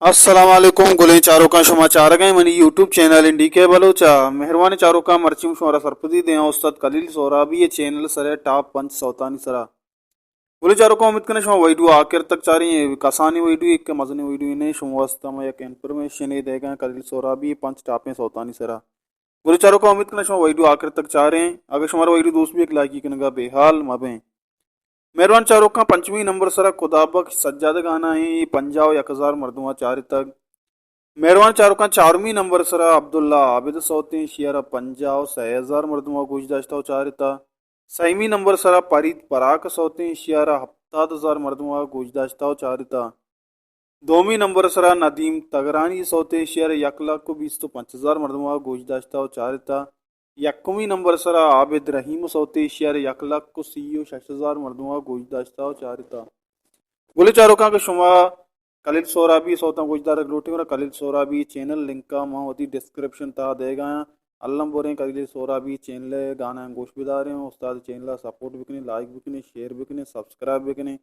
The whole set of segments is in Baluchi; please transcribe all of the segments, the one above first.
السلام علیکم، گلیں چاروکاں، شما چارگ ءَ منی یوٹیوب چینل این ڈی کے بلوچ ءَ۔ مہروانیں چاروکاں، مرچی شمارا سرپدی دیاں استاد خلیل سہرابی ءِ چینل سرا ٹاپ پنچ سوتانی سرا۔ گلیں چاروکاں، امید کناں شما ویڈیو آخر تک چاریں، اے کسانیں ویڈیو، یک مزنیں ویڈیو نے، شما واسطہ ما یک انفارمیشنے دیگا خلیل سہرابی ءِ پنچ ٹاپیں سوتانی سرا۔ گلیں چاروکاں، امید کناں شما ویڈیو آخر تک چاریں، اگر شمارا ویڈیو دوست بی یک لائکی کنگا بے حال مبیں۔ مہروان چاروکاں، پنچمی نمبر سرا خدا بخش سجاد گانا ایں، اے پنجاہ و یک ہزار مردماں چارتگ۔ مہروان چاروکاں، چارمی نمبر سرا عبداللہ عابد سوتیں، ایشی ءَ را پنجاہ و سئے ہزار مردماں گوش داشتہ و چارتہ۔ سئیمی نمبر سرا فرید پراک سوتیں، ایشی ءَ را ہپتاد ہزار مردماں گوش داشتہ و چارتہ۔ دومی نمبر سرا ندیم تگرانی سوتے، ایشی ءَ را یک لکھ و بیست و پنچ ہزار مردماں گوش داشتہ و چارتہ۔ یکمی نمبر سرا عابد رحیم سوتے، ایشی ءَ را یک لکھ و سی و شش ہزار مردماں گوش داشتہ و چارتہ۔ گلیں چاروکاں، کہ شما خلیل سہرابی سوتاں گوش دارگ لوٹیں، گڑا خلیل سہرابی چینل لنکا ما وتی ڈسکرپشن تہا دیگا آں۔ الم بریں خلیل سہرابی چینل ءِ گانا گوش بداریں، استاد چینل ءَ سپورٹ بکنیں، لائک بکنیں، شیئر بکنیں، سبسکرائب بکنیں۔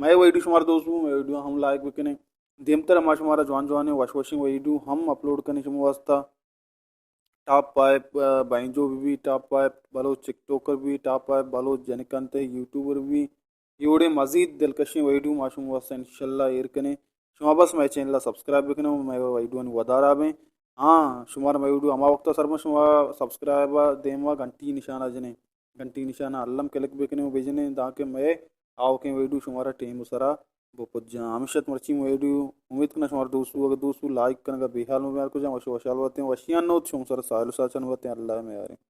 مئے ویڈیو شمارا دوست بو، مئے ویڈیو ہم لائک بکنیں۔ دیمتر ما شمارا جوان جوانیں وش وشیں ویڈیو ہم اپلوڈ کنیں شما واسطہ۔ ٹاپ فائیو، آ، بینجو بی، top five Baloch TikToker بی، ٹاپ فائیو بلوچ جنکانتے یوٹیوبر بی، اے وڑیں مزید دلکشیں ویڈیو ما شما واسطہ انشاءاللہ ایر کنیں۔ شما بس مئے چینل ءَ سبسکرائب بکنیں و مئے ویڈیوانی ودارا بیں۔ ہاں، شمارا مئے ویڈیو ہما وقت ءَ سر بنت، شما سبسکرائب ءِ دیما گھنٹی نشان ءَ جنیں۔ گھنٹی نشان ءَ الم کلک بکنیں و بجنیں، دانکہ مئے آؤکیں ویڈیو شمارا ٹیم سرا بپجاں۔ ہمیش ات مرچی ویڈیو، امید کناں شمارا دوست بو، اگر دوست بو لائک کنگا بے حال مبیں، ہر کجا وش وشحال باتیں، وشیانی نود شما سرا ساہیل و ساچان باتیں، اللہ ءِ میاریں۔